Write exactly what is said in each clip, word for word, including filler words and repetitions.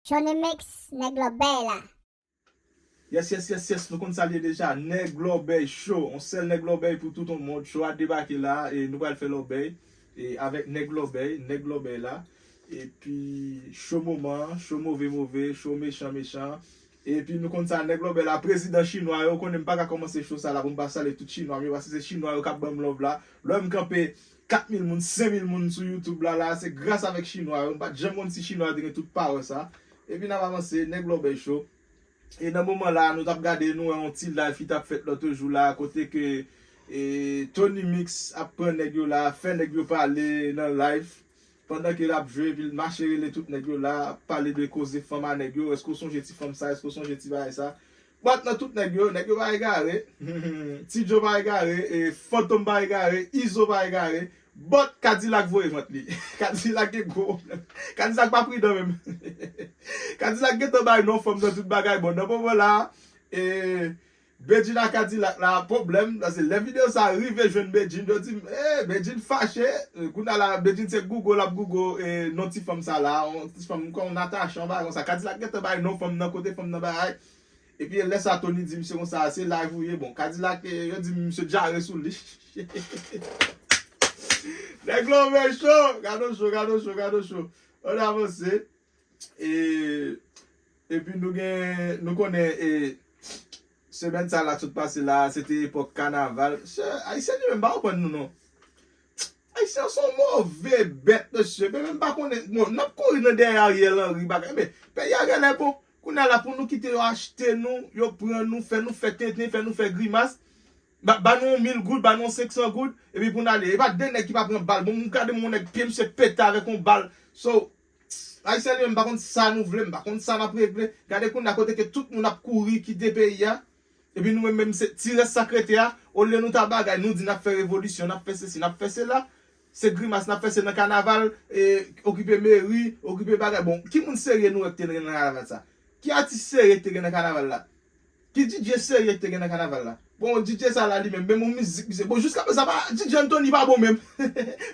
Tony Mix, nèg lòbèy la. Yes, yes, yes, yes, nou konn sa l ye deja. Nèg lòbèy show. On sèl nèg lòbèy pou tout on mond. Show a debake la e nou pral fè lòbèy e avèk nèg lòbèy, nèg lòbèy la. Epi show moman, show move move, show mechan mechan. Epi nou konn sa nèg lòbèy la, prezidan chinwa yo, konnen m pa ka kòmanse show sa la pou m pa salye tout chinwa m yo, paske se chinwa yo k ap ban m love la. Lè m kanpe kat mil moun, senk mil moun sou YouTube la, la, se gras avèk chinwa yo. M pa t janm konn si chinwa yo te gen tout pawè sa. Epi n ap avanse, nèg lòbèy show. E nan moman la, nou t ap gade, nou wè yon ti live ki t ap fèt lòt jou la, kote ke e, Tony Mix ap pran nèg yo la, fè nèg yo pale nan live. Pandan ke l ap jwe, epi l mache rele tout nèg yo la, ap pale de koze fanm a nèg yo, èske w sonje ti fanm sa, èske w sonje ti bagay sa. But nan tout nèg yo, nèg yo pa egare, Ti Joe pa egare, e, Fantom pa egare, Izo pa egare, but Kadilak voye vant li. Kadilak gen gwo pwoblèm. Kadilak pa pridan menm. Kadilak gentan bay non fanm nan tout bagay. Bon, nan moman la, e, Bedjine a Kadilak la, pwoblèm, paske lè videyo sa rive jwenn Bedjine, yo di m, eh, Bedjine fache, eh, kounye a la, Bedjine se Google, l ap Google, eh, non ti fanm sa la, yon ti fanm kon Natacha, yon bagay konsa, Kadilak gentan bay non fanm nan, kote fanm nan bagay, epi lè sa Tony di misye konsa, se live ou ye, bon, Kadilak, eh, yo di misye djare sou li, nèg lòbèy show, gade show, gade show, gade show, ann avanse, e, epi nou gen, nou konnen, e, semèn sa la sot pase la, se te epòk kanaval. Se, Ayisyen li menm pa konprann nou non. Ayisyen se yon move bèt, mesye. Men menm pa konnen, bon, n ap kouri nan dèyè Ariel Henry, bagay. Men, peyi a genlè bon. Kounye a la, pou nou kite yo achte nou, yo pran nou, fè nou fè tenten, fè nou fè grimas. Ba, ba nou yon mil goud, ba nou yon senk san goud, epi pou n ale. E pa de nèg ki pa pran bal. Bon, m gade yon nèg pye misye pete avèk yon bal. So, Ayisyen li menm, m pa konn sa nou vle, m pa konn sa n ap regle. Gade kounye a kote ke tout moun ap kouri kite peyi a. Epi nou menm, menm se ti rès sa k rete a, olye nou ta bagay, nou di n ap fè revolisyon, n ap fè sesi, n ap fè sela. Se grimas n ap fè, se nan kanaval, e, okipe meri, okipe bagay. Bon, ki moun serye nou wè k te nan kanaval sa? Ki atis serye k te gen nan kanaval la? Ki DJ serye ki te gen nan kanaval la? Bon, DJ sa la li menm, menm yon mizik misye. Bon, jiska prezan pa, DJ Anthony pa bon menm.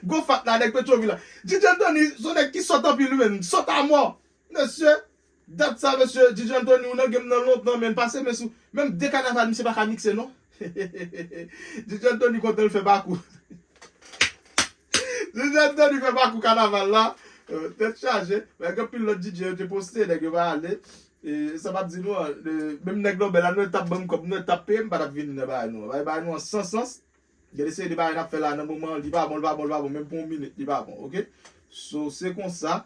Gwo fat la, nèg Petrovil la. DJ Anthony, se yon nèg ki sòt anpil wi menm, sòt amò. Mesye, dat sa mesye, DJ Anthony, ou nan game nan lontan, men pase men sou. Menm de kanaval misye pa ka mikse non. DJ Anthony kontan l fè bakou. DJ Anthony fè bakou kanaval la. Euh, tèt chaje. Men gen anpil lòt DJ yo te poste, nèg yo pa ale. E sa m ap di nou an, e, menm nèg lòbèy la, nou t ap ban m kòb, nou t ap peye m, m pa t ap vini nan bagay nou an. Bagay, bagay nou an san sans. Gen de seri de bagay n ap fè la nan moman an, li pa bon, li pa bon, li pa bon, menm pou yon minit, li pa bon, oke? So, se konsa.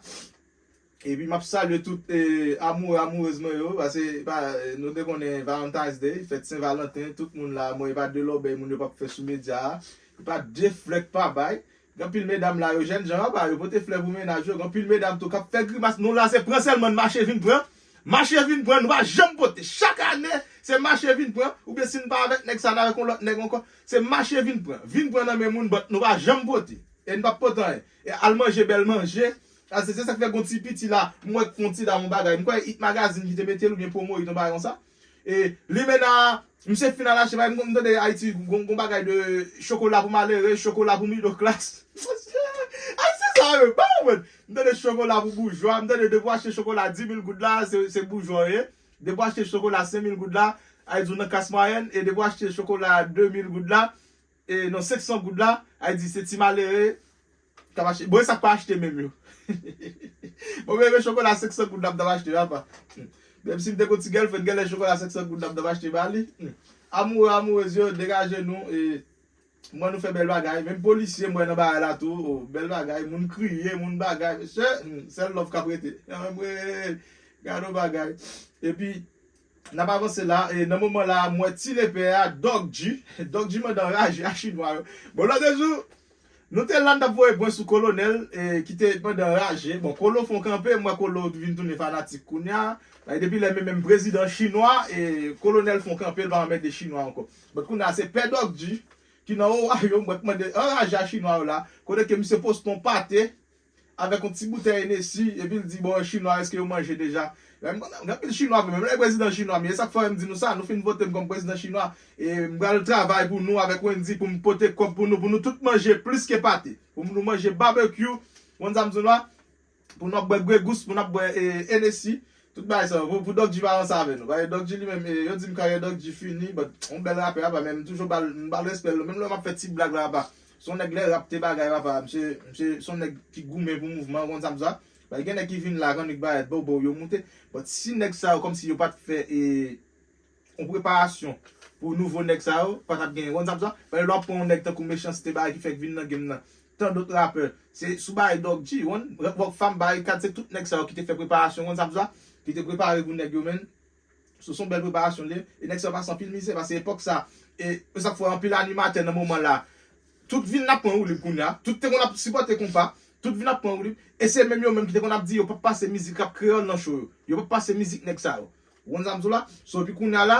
Epi m ap salye tout, e, amoure, amourez mwen yo, paske, pa, e, nou te konnen Valentine's Day, fèt Sen Valanten, tout moun la, mwen, e pa de lòbèy moun yo p ap fè sou medya a, e pa de flè k pa bay. Gen anpil medam la, yo jènjan anba, yo pote flè pou mennaj yo. Gen anpil medam tou k ap fè grimas. Nou la, se pran sèlman, n mache vin pran. Mache vin pran, nou pa janm pote. Chak ane, se mache vin pran. Oubyen si n pa avèk nèg sa, n avèk yon lòt nèg ankò. Se mache vin pran. Vin pran nan men moun, but nou pa janm pote. E n p ap pote anyen. E al manje bèl manje. A, se, se sa k fè gon ti piti la, m wè k fè yon ti dam yon bagay. M kwè Hit Magazine ki te mete l oubyen Promo Hit yon bagay konsa. E Limena, misye fin al achte, m tande Ayiti, gon, gon bagay de chokola pou malere, chokola pou middle class. Ayisyen sa yo, pa konprann. M tande chokola pou boujwa, m tande depi w achte chokola dis mil goud la, se, se boujwa w ye. Depi w achte chokola senk mil goud la, a di w nan klas mwayèn, e depi w achte chokola de mil goud la, e non, senk san goud la, a di se ti malere k ap achte. Bon, e sa k pa achte menm yo. Bon, menm chokola senk san goud la m t ap achte, apa. Menm si m te gon ti girlfriend, genlè chokola senk san goud la m t ap achte ba li. Amoure, amourez yo, degaje nou, e, mwen nou fè bèl bagay. Menm polisye, mwen nan bagay la tou, o, bèl bagay. Moun kriye, moun bagay. Mesye, sèl love k ap rete. Anmwey, gade yon bagay. Epi, N ap avanse la, e nan moman la, m wè ti lepè a, Doc G. Doc G mande anraje a chinwa yo. Bon, lòt jou, nou te la, n t ap voye pwen sou Kolonèl, e, ki te mande anraje. Bon, Kolo fè yon kanpe, m wè Kolo vin tounen fanatik kounye a. Bay depi lè menm, menm prezidan chinwa, e, Kolonèl fè yon kanpe, l pa anmède chinwa ankò. But kounye a, se pè Doc G, ki nan Ohio, m wè k mande anraje a chinwa yo la. Kote ke misye poste yon pate, avèk yon ti boutèy Hennessy, epi l di, bon, chinwa, èske yo manje deja? Men m konnen, gen anpil chinwa vre, menm lè prezidan chinwa m ye, e sa k fè m di nou sa, nou fin vote m kòm prezidan chinwa, e m pral travay pou nou avèk Wendy, pou m pote kòb pou nou, pou nou tout manje plis ke pate, pou nou manje barbecue, ou konn sa m di nou la, pou n ap bwè Grey Goose, pou n ap bwè, e, Hennessy, Tout bagay sa, pou, pou Doc G pa ranse avè nou. Paske Doc G li menm, eh, yo di m karyè Doc G fini, but yon bèl rapè apa, men m toujou ba l, m ba l respè l. Menm lè m ap fè ti blag la apa. Se yon nèg lè rap te bagay apa. Misye, misye se yon nèg ki goumen pou mouvman, ou konn sa m di a. Paske gen nèg ki vin la, kan nèg bagay, bobo, yo moute. But si nèg sa yo kòmsi yo pa t fè, eh, yon preparasyon pou nouvo nèg sa yo, pa t ap genyen. Ou konn sa m di a? Paske lè w ap pran yon nèg tankou Mechanste bagay ki fèk vin nan game nan. Tan dòt rapè. Se sou bagay Doc G, ou konn, Rockfam, Barikad, se tout nèg sa yo ki te fè preparasyon, ou konn sa m di a? Ki te prepare pou nèg yo, menn. So, se yon bèl preparasyon li ye. E nèg sa yo pase anpil mizè, paske epòk sa, e, e sa k fè anpil animatè nan moman la, tout vin ap pran woulib kounye a. Tout te konn ap sipòte konpa. Tout vin ap pran woulib. E se menm yo menm ki te konn ap di yo p ap pase mizik rap kreyòl nan show yo. Yo p ap pase mizik nèg sa yo. Ou konn sa m di w la? So, epi kounye a la,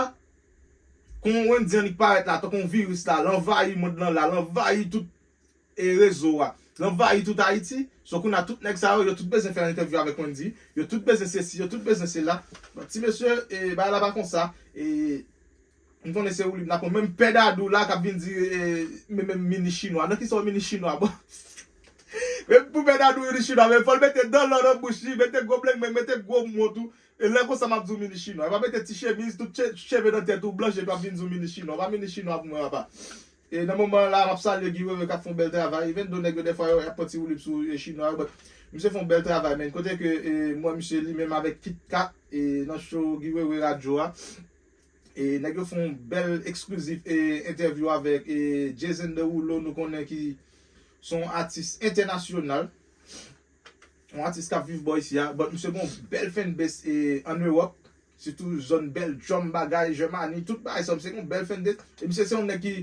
kon Wendy annik parèt la, tankou yon viris la, l anvayi mond lan la, l anvayi tout, e, rezo a. L anvayi tout Ayiti. So, kounye a tout nèg sa yo, yo tout bezwen fè entèvyou avèk Wendy. Yo tout bezwen sesi, yo tout bezwen sela. Bon, ti mesye, e, bagay la pa konsa. E, M konnen se woulib n ap pran. Menm Pè Dadou la k ap vin di, eh, men, men mini chinwa. Nan kisa w mini chinwa, bon? Men pou Pè Dadou mini chinwa, men fò l mete dan lò nan bouch li, mete gwo blengbeng, mete gwo mont tou. E lè konsa m ap di w mini chinwa. E pa mete ti chemiz, tout che-, cheve nan tèt ou blanch, epi w ap vin di w mini chinwa. W pa mini chinwa pou mwen, papa. E nan moman la, m ap salye Guy Wewe k ap fè yon bèl travay. Even though nèg yo dèfwa yo ap pran ti woulib sou, eh, chinwa yo, but misye fè yon bèl travay, men. Kote ke, eh, m wè misye li menm avèk Kit Kat, eh, nan show Guy Wewe radyo a. E nèg yo fè yon bèl eksklizif, e, entèvyou avèk, e, Jason Derulo, nou konnen ki se yon atis entènasyonal. Yon atis k ap viv bò isi a. But misye gen yon bèl fanbase, e, ann Ewòp. Sitou zòn Belgium, bagay, Jèmani, tout bagay sa. Misye gen yon bèl fanbase. E misye se yon nèg ki,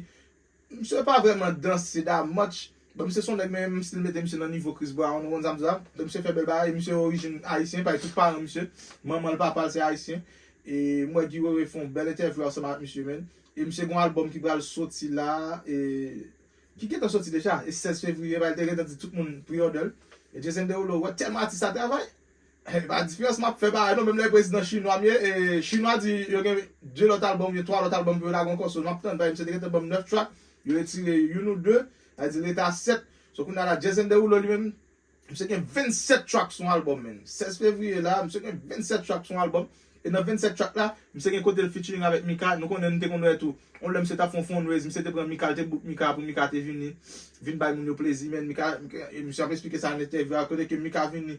misye pa vrèman danse that much. But misye se yon nèg, menm si l mete misye nan nivo Chris Brown, ou konn sa m di la. But misye fè bèl bagay, misye orijin ayisyen, paske tout paran misye, manman l, papa l se ayisyen. E m wè Guy Wewe fè yon bèl entèvyou ansanm ak misye, menn. E misye gen yon albòm ki pral soti la, e ki gentan soti deja, e sèz fevriye, paske l te gentan di tout moun pre-order l. E Jason Derulo, wè tèlman atis la travay. E pa diferans m ap fè bagay non, menm lè prezidan chinwa m ye, e chinwa di yo gen de lòt albòm, oubyen twa lòt albòm pou yo lage ankò, so m ap tann, paske misye te gentan ban m nèf track, yo retire youn ou de, sa vle di l rete a sèt. So kounye a la, Jason Derulo li menm, misye gen vennsèt track sou yon albòm, menn. Sèz fevriye la, misye gen vennsèt track sou yon albòm. E nan vennsèt track la, misye gen kote l featuring avèk Mika. Nou konnen, nou te konn wè tou. Yon lè misye t ap fè yon fundraise, misye te pran Mika, l te book Mika pou Mika te vini, vin bay moun yo plezi, menn. Mika, Mika, e misye ap eksplike sa nan entèvyou a, kote ke Mika vini,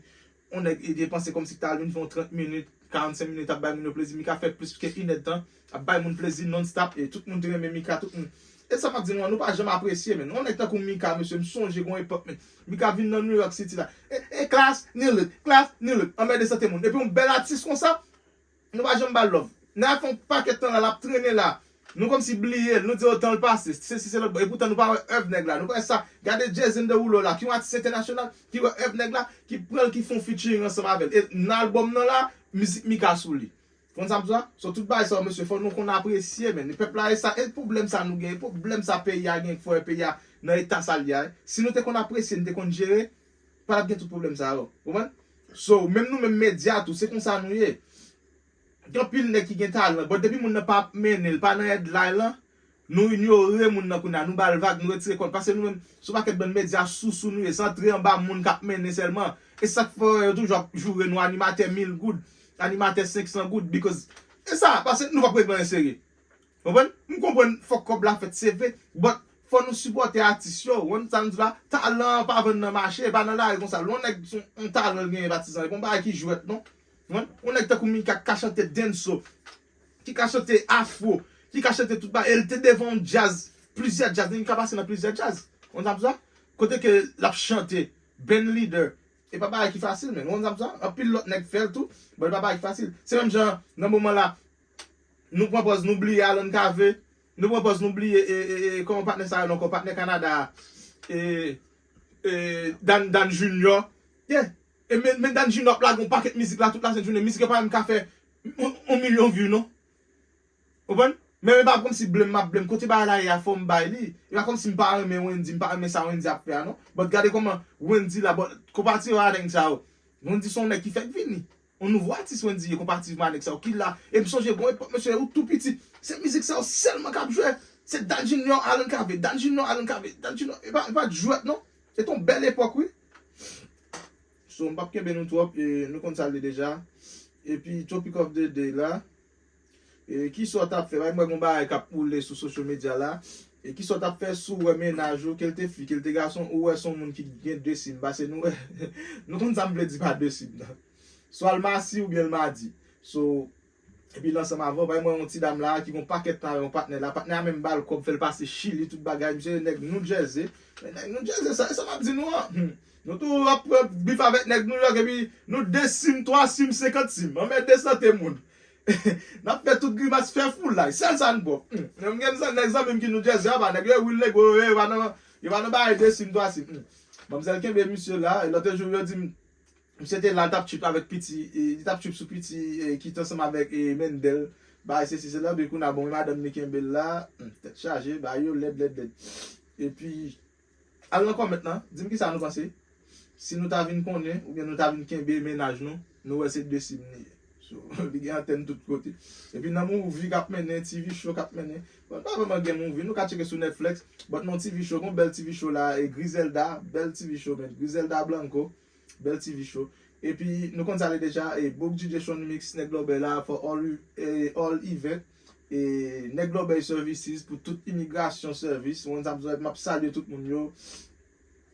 yon nèg e depanse kòmsi ta al vin fè yon trant minit, karannsenk minit ap bay moun yo plezi. Mika fè plis ke inèdtan ap bay moun plezi non-stop, e tout moun te renmen Mika, tout moun. E sa m ap di nou an, nou pa janm apresye, menn. Yon nèg tankou Mika, mesye, m sonje gon epòk, menn. Mika vin nan New York City la. E, e Klass, New Look, Klass, New Look. Anmède sante moun. Epi yon bèl atis konsa, nou pa janm ba l love. Nèg la fè yon pakèt tan la, l ap trennen la. Nou kòmsi bliye l, nou di, "O, tan l pase, sesi, se lòt bò." Epoutan nou pa wè èv nèg la. Nou pa wè sa. Gade Jason Derulo la, ki yon atis entènasyonal, ki wè èv nèg la, ki pran l, ki fè yon featuring ansanm avè l. E nan albòm nan la, mizik Mika sou li. Konn sa m di a? So, tout bagay sa yo, mesye, fò nou konn apresye, menn. Pèp la, e sa, e pwoblèm sa nou gen, e pwoblèm sa peyi a gen, k fè peyi a nan eta sa l ye a. Si nou te konn apresye, nou te konn jere, pa t ap gen tout pwoblèm sa yo. Konprann? So, menm nou menm medya tou, se konsa nou ye. Gen anpil nèg ki gen talan, but depi moun nan pa ap mennen l, pa nan headline lan, nou inyore moun nan kounye a, nou ba l vag, nou retire kò l. Paske nou menm, se yon pakèt bann medya sousou nou ye, se antre anba moun k ap mennen sèlman. E sa k fè yo toujou ap joure nou animatè mil goud, animatè senk san goud, because e sa, paske nou p ap regle anyen serye. Konprann? M konprann fòk kòb la fèt, se vre, but fò nou sipòte atis yo. Ou konn sa m di la? Talan an pa vann nan mache, e pa nan lari konsa. Lè yon nèg se yon talan l genyen, patizan, e pa yon bagay ki jwèt non. Ou konprann? Yon nèg tankou Mika k ka chante dancehall, ki ka chante afro, ki ka chante tout bagay, e l te devan yon djaz, plizyè djaz, Mika pase nan plizyè djaz. Ou konn sa m di la? Kote ke l ap chante, band leader, e pa bagay ki fasil, menn. Ou konn sa m di la? Anpil lòt nèg fè l tou, but e pa bagay ki fasil. Se menm jan, nan moman la, nou pran pòz nou bliye Alan Cavé, nou pran pòz nou bliye, e, e, e, kòman patnè sa rele ankò, patnè Kanada a, e, e, Dan, Dan Junior. Yeah. E men, men Dan Junior ap lage yon pakèt mizik la tout lasent jounen. Mizik yo pa menm ka fè yon, yon milyon view non. Ou konprann? Men e pa kòmsi blame m ap blame. Kote bagay la ye a, fò m bay li. E pa kòmsi m pa renmen Wendy, m pa renmen sa Wendy ap fè a non. But gade kòman Wendy la, but konpativman a nèg sa yo. Wendy se yon nèg ki fèk vini. Yon nouvo atis Wendy ye konpativman a nèg sa yo ki la. E m sonje gon epòk, mesye, ou tou piti. Se mizik sa yo sèlman k ap jwe. Se Dan Junior, Alan Cavé, Dan Junior, Alan Cavé, Dan Junior. E pa, e pa t jwèt non. Se t yon bèl epòk, wi. So, m p ap kenbe nou twòp, e nou konn sa l ye deja. Epi topic of the day la, e, kisa w t ap fè? Bay m wè gon bagay k ap woule sou social media la. E kisa w t ap fè si w wè mennaj ou, ke l te fi, ke l te gason, ou wè se yon moun ki gen de sim? Paske nou wè, nou konn sa m vle di pa de sim nan. Swa l masi oubyen l madi. So, epi l ansanm avè w, bay m wè yon ti dam la ki gon pakèt tan avè yon patnè la. Patnè a menm ba l kòb, fè l pase Chili, tout bagay. Misye nèg New Jersey. Men nèg New Jersey, sa, sa m ap di nou an. Hmm. Nou tou ap pran bif avèk nèg New York, epi nou de sim, twa sim, senkant sim. Anmède sante moun. N ap fè tout grimas, fè foulay. Sèl sa n pwòp. Hmm. M gen zan-, nèg zanmi m ki New Jersey anba, nèg yo e Will Negro, yo, yo pa nan, yo pa nan bagay de sim, twa sim. Hmm. Manmzèl kenbe misye la, e lòt jou yo di m, misye te la, l t ap trip avèk piti, e, li t ap trip sou piti, e, ki t ansanm avèk, e, Mendel. Bagay sesi, sela, epi kounye a, bon, e madanm li kenbe l la. Hmm, tèt chaje, bagay yo lèd, lèd, lèd. Epi, al nan kòmèt lan, di m kisa nou panse. Si nou ta vin konnen, oubyen nou ta vin kenbe mennaj nou, nou wè se de sim li ye. So, li gen antèn tout kote. Epi nan movie k ap mennen, T V show k ap mennen. Bon, pa vrèman gen movie, nou ka tcheke sou Netflix, but nan T V show, gon bèl T V show la, e Griselda, bèl T V show, men Griselda Blanco, bèl T V show. Epi, nou konn sa li deja, e Book D J Sean Mix, Nèg Lòbèy la, for all, e, all event, e Nèg Lòbèy Services pou tout imigrasyon sèvis. Ou konn sa m bezwen, m ap salye tout moun yo.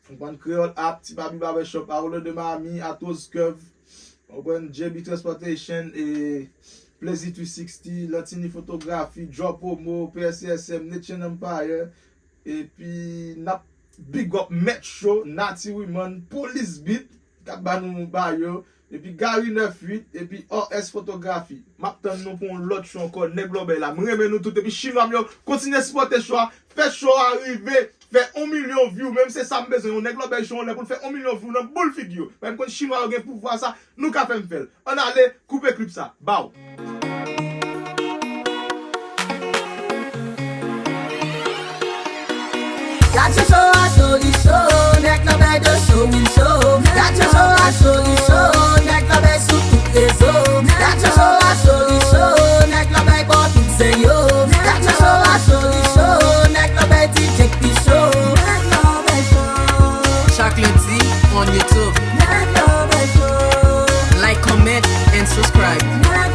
Ou konprann? Kreyòl App, Ti Baby Barbershop, Arlo de Miami, Atos Curve, ou konprann? J B Transportation, e Plezi three sixty, Lantini Fotografi, Job Promo, P S C S M, Nation Empire, epi n ap big up Mèt Show, Nati Wiman, Police Beat, k ap ba nou ba yo, epi Gary nèf uit, epi O S Fotografi. M ap tann nou pou yon lòt show ankò, Nèg Lòbèy la. M renmen nou tout, epi chinwa m yo, kontinye sipòte show a, fè show a rive, fè yon milyon view, menm se sa m bezwen, yon Nèg Lòbèy show, yon lè pou l fè yon milyon view nan boul figi yo. Paske m konn chinwa yo gen pouvwa sa, nou ka fè m fè l. Ann ale, koupe klip sa. Baw. Gad show a joli show, nèg nan bay de show, wi show. Gad show a joli show, nèg nan bay sou tout rezo. Gad show a joli show, nèg nan bay bò tout zen yo. Gad show a joli show, nèg nan bay D J k pi cho. Nèg nan bay show. Chak lendi on YouTube. Nèg nan bay show. Like, comment, and subscribe. Nèg